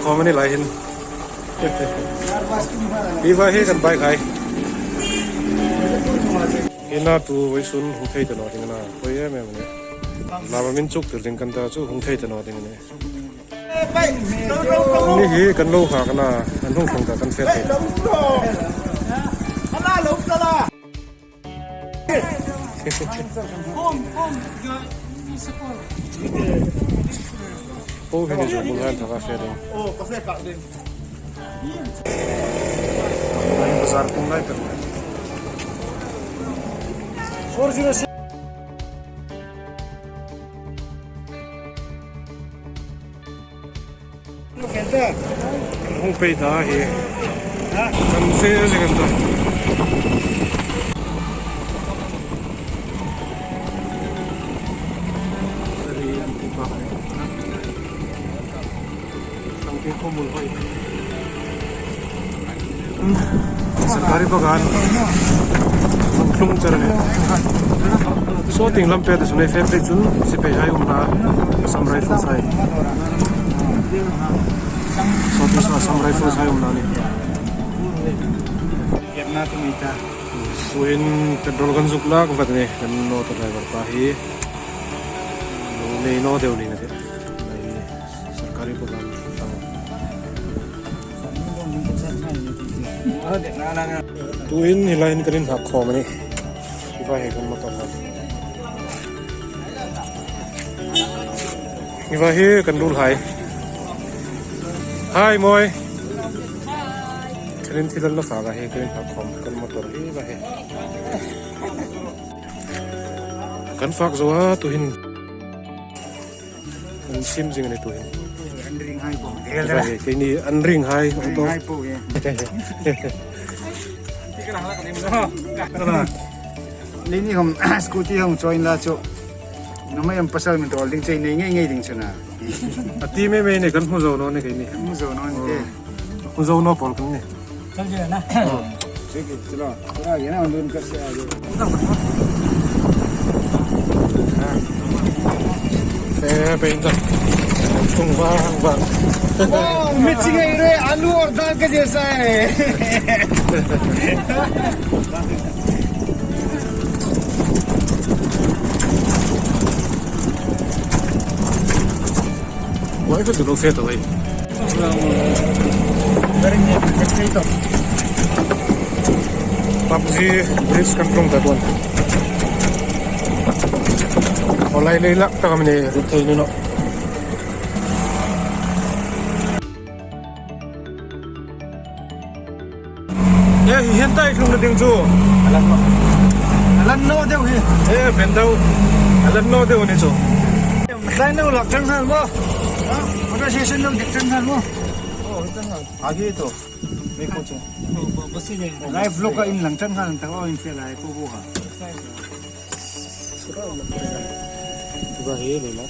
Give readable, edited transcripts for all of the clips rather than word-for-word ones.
khawm ani lai hin. Hi vai hi kan bike hai. Ina tu vai sun hung thei ta no ding na poi em em ani. Lama min chuk tir ding kan ta chu hung thei ta no ding ani. Ni hi kan lo nghak na an hung thlung ta kan hriat thei. Po hi ni chu bul hian thaka hriat ang. Bazar kung lai tak. Hung phei ta hi kan fe a zing an ta. Sarkari bagan thlung char ani saw ting lam pet a chunei fem phei chun sipai hai awm na Assam Rifles hai saw ting saw Assam Rifles hai awm na ani tuin petrol kan zuk lak vat ani kan auto driver pa hi lo nei no deuh niin a ti. Sarkari bagan tang. Tuin helai hian kan inhak khawm a ni. Vai hei kan motor ho. Vai hi kan rul hai. Hi Moi. Kan in thil an la fak a hei kan inhak khawm kan motor hi vai hei. Kan fak zo a tuhin. An sim zing ani tu hi. An ring hai po. Kei ni an ring hai auto. Hai po ye. Lini hom scooty hom join la chu. Namai am pasal min tol ding chei nei ngei ngei ding chuna. Ati me me ne kan hu zo no ne kei ni. Hu zo no ne. Hu zo no pol kan ni. Chal je na. Chek chalo. Ra ye na andun kar se aa. Eh, pe inta. Tung vang vang. मिर्ची गई रे आलू और दाल के जैसा है Wai ka tu lo fe to wai. PUBG bridge kan tlung ta dawn awlai lei lak tak a ni rit thei ni loh. E hi hian tai thlung na ding chu alan no deuh hi e ben deuh alan no deuh ani chu tlai no lak tang hal mo motor station no dik tang hal mo आगे तो देखो चो live vlog ka in lang tang hal tak o in fel ai ko bo ha Tuga he le la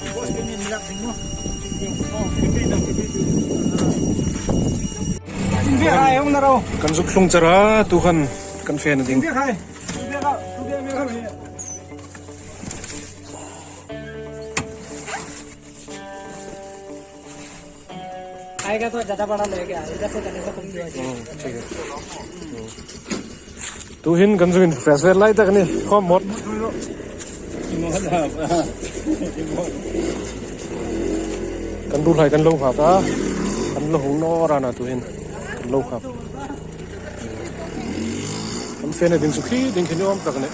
Kan zuk thlung char a tu khan kan fan a ding. आएगा तो ज्यादा बड़ा लेके आएगा इधर से जाने से कम दिया ठीक है Tu hin kan zuk in fresh vel lai tak ani khawm mawt. Kan rul hai kan lo nghak a kan la hung nawr a na tu hin kan lo nghak. Kan fan a ding chu khi ding khi ni awm tak a ni.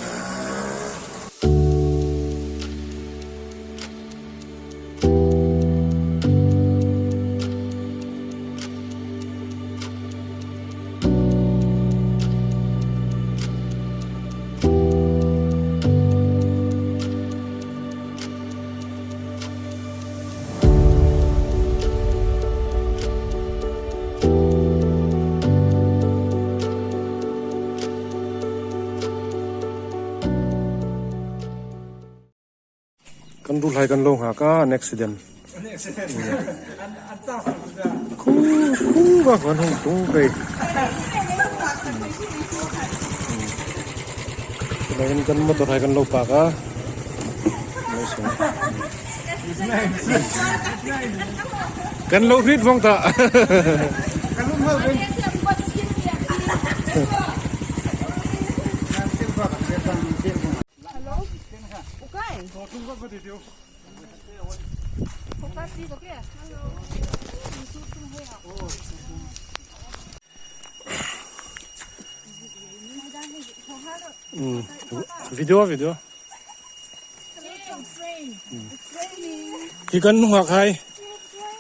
Kan rulhai kan lo nghak a an accident khu khu va kan hung tung phei tunah hian kan motor hai kan lo park a. Kan lo hrit vong ta. Video video. Hi kan nungak hai.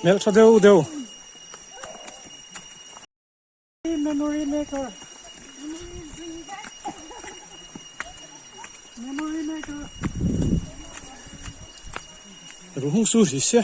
Mel tha deuh deuh. Memory maker. Memory maker. Ruhung su hi se.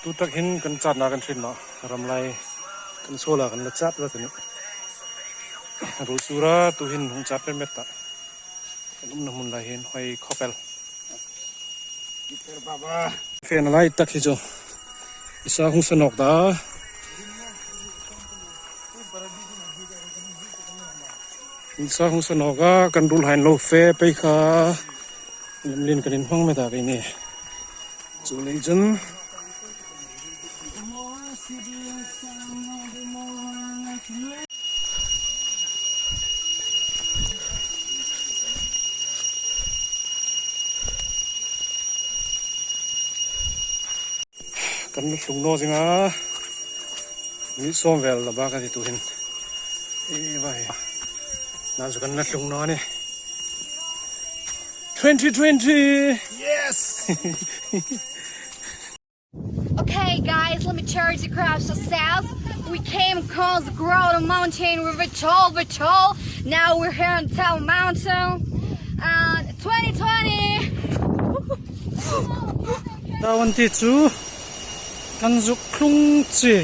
Tu tak hin kan chat na kan hrin ma ramlai kan sola kan la chat la tani ru sura tu hin hung chat met ta kan um na mun lai hin hoi khopel fen lai tak hi chu isa hung sanok da isa hung sanok a kan rul hain lo fe pei kha lamlin kan in hmang me ta kai ni chu lei chun Kan la hlung naw zinga ni sawm vel la bak a ti turin e vai nan chu kan la hlung naw a ni 2020 Yes! Okay guys, let me charge the crowd so south. We came across the ground mountain with a tall, with tall. Now we're here on Town Mountain. And 2020! Tawan ti chu kan zuk thlung chi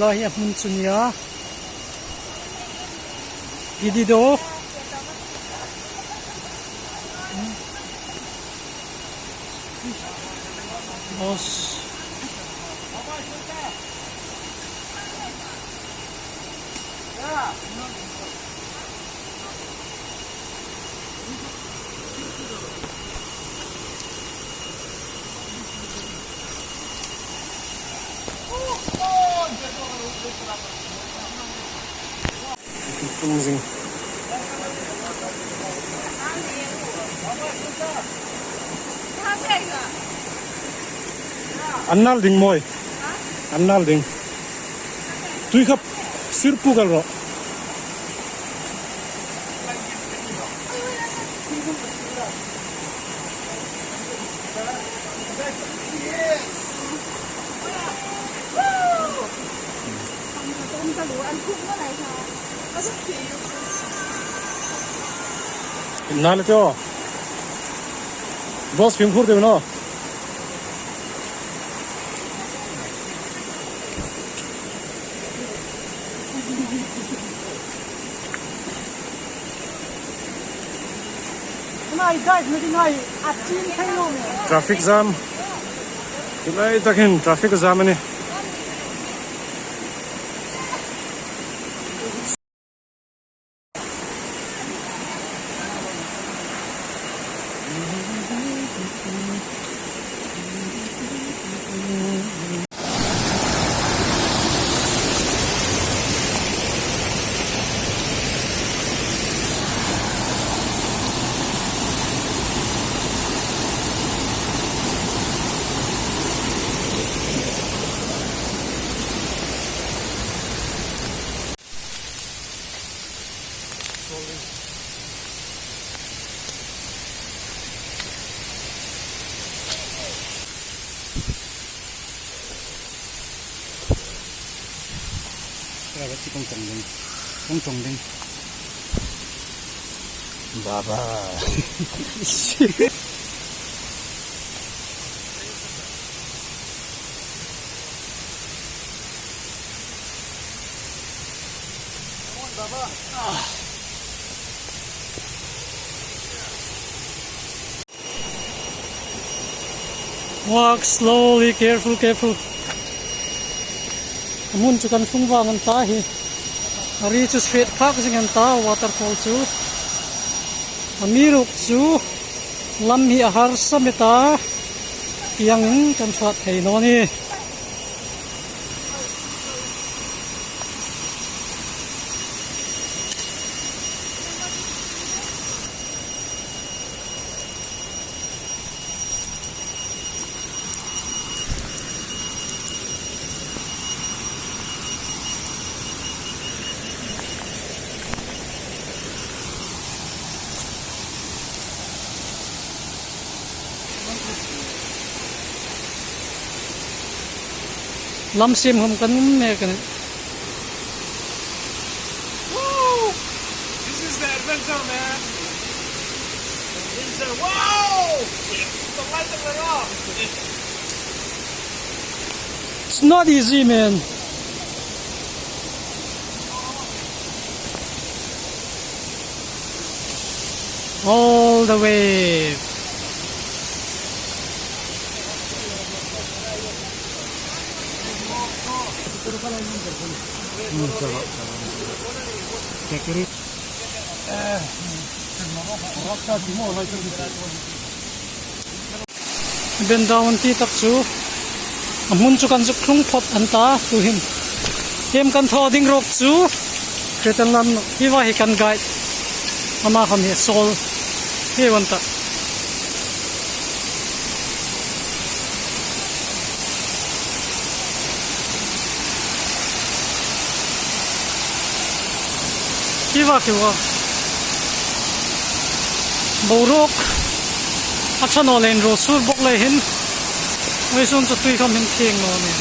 lai hi a hmun chu nia Gidido Boss An nal ding mawi an nal ding tui kha sir pu kal rawh. Na le tio boss fimkhur deuh no. Traffic jam tilai takin traffic jam a ni. slowly. Baba. Walk slowly, careful, careful. A hmun chu kan thlung vang an ta hi. A ri chu hriat phak zing an ta waterfall chu. A mi ruk chu lam hi a harsa met a tiangin kan chhuah thei dawn a ni. Lam siam hom kan um mek a ni. This is the adventure man. Adventure. Wow! The light of the rock. It's not easy man. All the way. Bendown ti tak chu a hmun chu kan zuk thlung phawt an ta tuhin hem kan thaw ding rawk chu Kritan lam hi va hi kan guide ama ham hi sawl he wan ta. Hi va khi wa boruak a tha naw len ro sur bawk leh hin Ngaihzawn chu tui kha min theng lo a ni.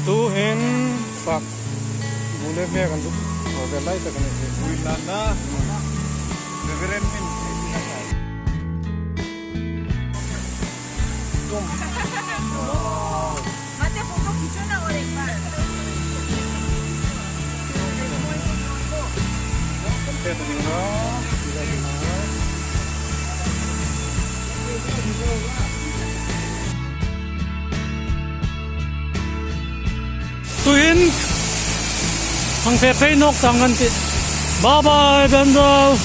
Tu hin fak bule ve kan zuk thaw ve lai tak a ni hi. Puilanna Reverend min Tuin ang fe phei nawk tang an ti. Bye bye Bendel.